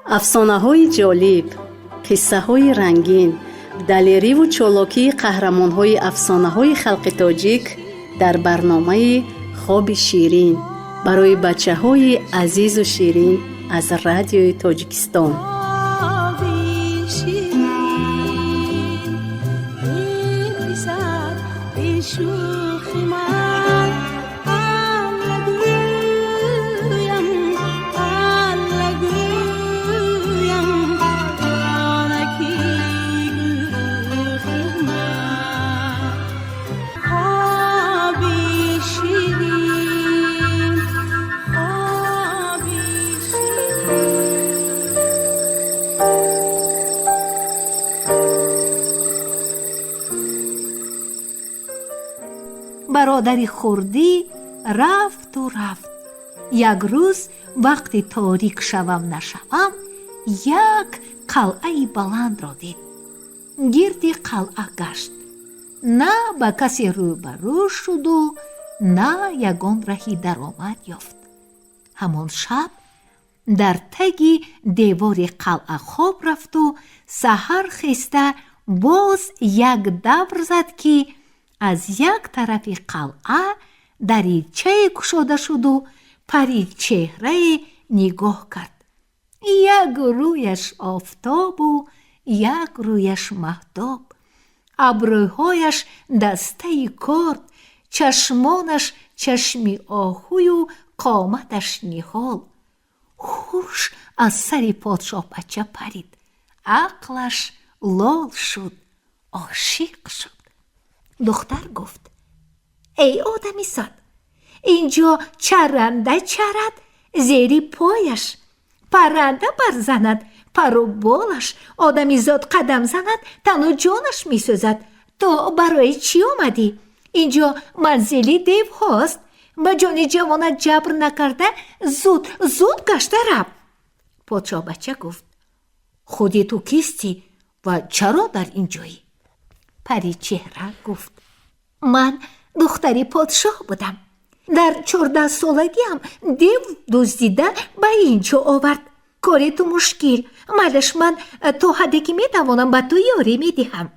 Афсонаҳои ҷолиб, қиссаҳои рангин, далериву чолокии қаҳрамонҳои афсонаҳои халқи тоҷик дар барномаи «Хоби ширин» барои бачаҳои азизу ширин аз Радиои Тоҷикистон. Хоби ширин, эй писар, эй шӯхи ман, Алла гӯям, Алла гӯям, ҷонаки гӯхи ман. Хоби ширин, хоби ширин. Бародари хурдӣ рафту рафт. Як рӯз вақти торик шавам нашавам, як қалъаи баландро дид. Гирди қалъа гашт, на ба касе рӯбарӯ шуду, на ягон раҳи даромад ёфт. Ҳамон шаб дар таги девори қалъа хоб рафту саҳар хеста боз як давр зад, ки аз як тарафи қалъа даричае кушода шуду паричеҳрае нигоҳ кард. Як рӯяш офтобу як рӯяш маҳтоб, абрӯҳояш дастаи корд, чашмонаш чашми оҳую қоматаш ниҳол. Ҳуш аз сари подшоҳбача парид, ақлаш лол шуд, ошиқ шуд. Духтар гуфт: «Эй одамизод, ин ҷо чаранда чарад, зери пояш парранда барзанад, пару болаш, одамизод қадам занад, тану ҷонаш месӯзад. Ту барои чӣ омадӣ? Ин ҷо манзили девҳост. Ба ҷони ҷавонат ҷабр накарда, зуд зуд гашта рав». Подшоҳбача гуфт: «Худи ту кистӣ ва чаро дар ин ҷоӣ?» Паричеҳра гуфт: «Ман духтари подшоҳ будам. Дар 14-солагиам дев дуздида ба ин ҷо овард. Кори ту мушкил, майлаш, ман то ҳадде ки метавонам ба ту ёрӣ медиҳам.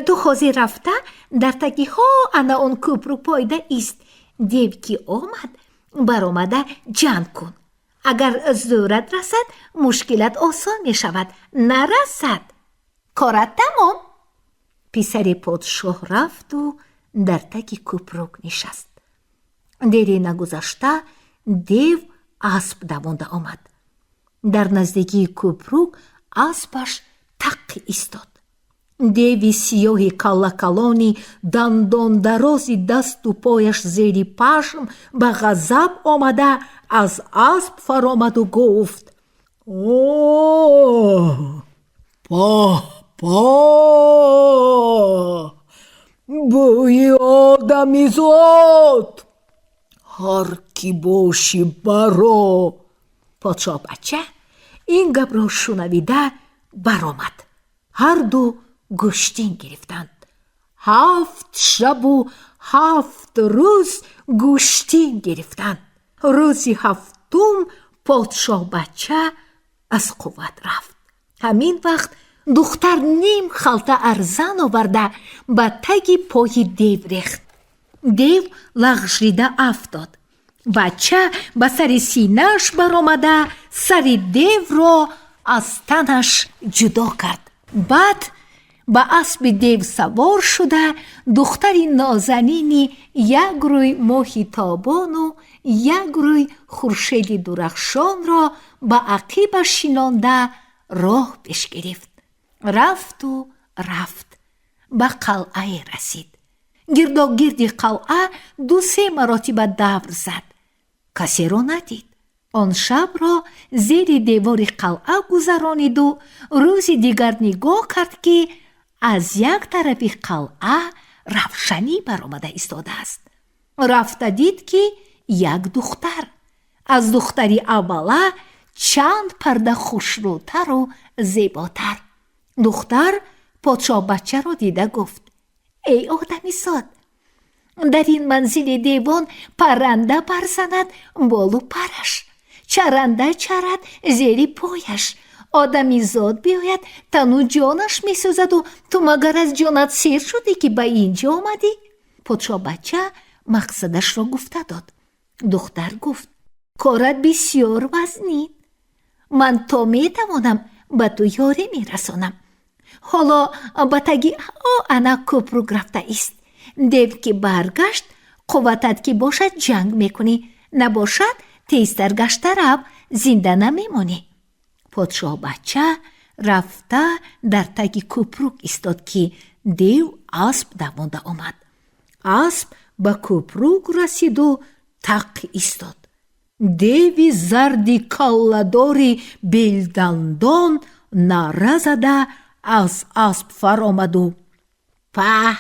Ту ҳозир рафта дар тагиҳо ана он кӯпрук пойда ист. Дев ки омад, баромада ҷанг кун. Агар зӯрат расад, мушкилат осон мешавад, нарасад, корат тамом». Писари подшоҳ рафту дар таги кӯпрук нишаст. Дере нагузашта дев асп давонда омад. Дар наздикии кӯпрук аспаш таққи истод. Деви сиёҳи каллакалони дандондарози дасту пояш зери пашм ба ғазаб омада, аз асп фаромаду гуфт: «О, паҳ паҳ, бӯи одамизод, ҳар кӣ бошӣ, баро». Подшоҳбача ин гапро шунавида баромад. Ҳарду гӯштин гирифтанд. 7 шабу 7 рӯз гӯштин гирифтанд. Рӯзи ҳафтум подшоҳбача аз қувват рафт. Ҳамин вақт духтар ним халта арзан оварда ба таги пои дев рехт. Дев лағжида афтод. Бача ба сари синааш баромада, сари девро аз танаш ҷудо кард. Баъд ба аспи дев савор шуда, духтари нозанини як рӯй моҳи тобону як рӯй хуршеди дурахшонро ба ақибаш шинонда роҳ пеш гирифт. Рафту рафт, ба қалъае расид. Гирдогирди қалъа ду-се маротиба давр зад, касеро надид. Он шабро зери девори қалъа гузарониду рӯзи дигар нигоҳ кард, ки аз як тарафи қалъа равшанӣ баромада истодааст. Рафта дид, ки як духтар аз духтари аввала чанд парда хушрӯтару зеботар. Духтар подшоҳбачаро дида гуфт: «Эй одамизод, дар ин манзили девон парранда барзанад, болу параш, чаранда чарад, зери пояш. Одамизод биёяд, тану ҷонаш месӯзаду ту магар аз ҷонат сер шудӣ, ки ба ин ҷо омадӣ? Подшоҳбача мақсадашро гуфта дод. Духтар гуфт: «Корат бисёр вазнин, ман то метавонам ба ту ёрӣ мерасонам. Ҳоло ба таги ана кӯпрук рафта ист. Дев ки баргашт, қувватат ки бошад, ҷанг мекунӣ, набошад, тезтар гашта рав, зинда намемонӣ». Подшоҳбача рафта дар таги кӯпрук истод, ки дев асп давонда омад. Асп ба кӯпрук расиду тақ истод. Деви зарди калладори белдандон нара зада аз асп фаромаду: «Паҳ,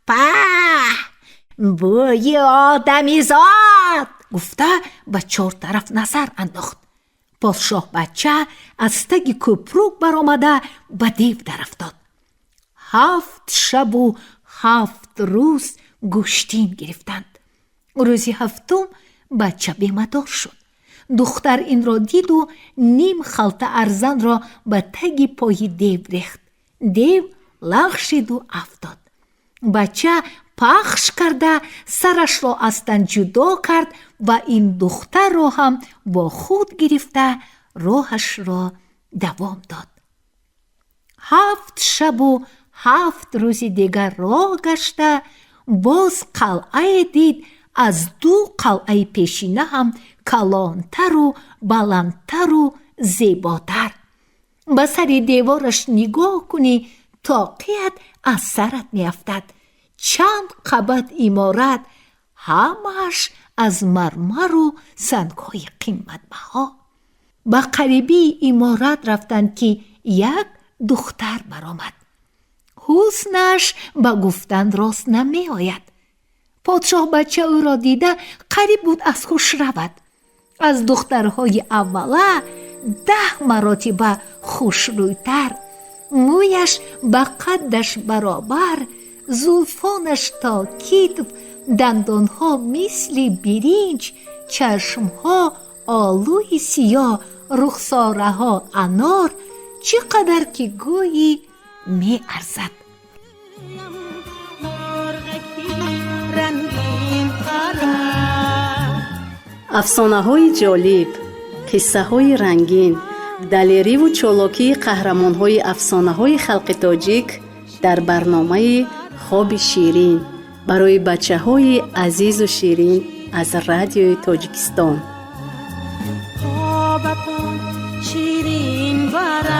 паҳ, бӯи одамизод!» гуфта, ба чор тараф назар андохт. Подшоҳбача аз таги кӯпрук баромада, ба дев дарафтод. 7 шабу 7 рӯз гӯштин гирифтанд. Рӯзи ҳафтум бача бемадор шуд. Духтар инро диду ним халта арзанро ба таги пои дев рехт. Дев лағшиду афтод. Бача пахш карда сарашро аз тан ҷудо кард ва ин духтарро ҳам бо худ гирифта, роҳашро давом дод. 7 шабу 7 рӯзи дигар роҳ гашта, боз қалъае дид, аз ду қалъаи пешина ҳам калонтару баландтару зеботар. Ба сари девораш нигоҳ кунӣ, тоқият аз сарат меафтад. Чанд қабат иморат, ҳамааш аз мармару сангҳои қиматбаҳо. Ба қарибии иморат рафтанд, ки як духтар баромад. Ҳуснаш ба гуфтан рост намеояд. Подшоҳбача ӯро дида, қариб буд аз ҳуш равад. Аз духтарҳои аввала 10 маротиба хушрӯйтар, мӯяш ба қаддаш баробар, зулфонаш то китф, дандонҳо мисли биринҷ, чашмҳо олӯи сиёҳ, рухсораҳо анор. Чӣ қадар ки гӯӣ, меарзад. Мурғаки рангин парад. Афсонаҳои ҷолиб, қиссаҳои рангин, далериву чолокии қаҳрамонҳои афсонаҳои халқи тоҷик дар барномаи «Хоби ширин» барои бачаҳои азизу ширин аз Радиои Тоҷикистон. Хобатон ширин барад.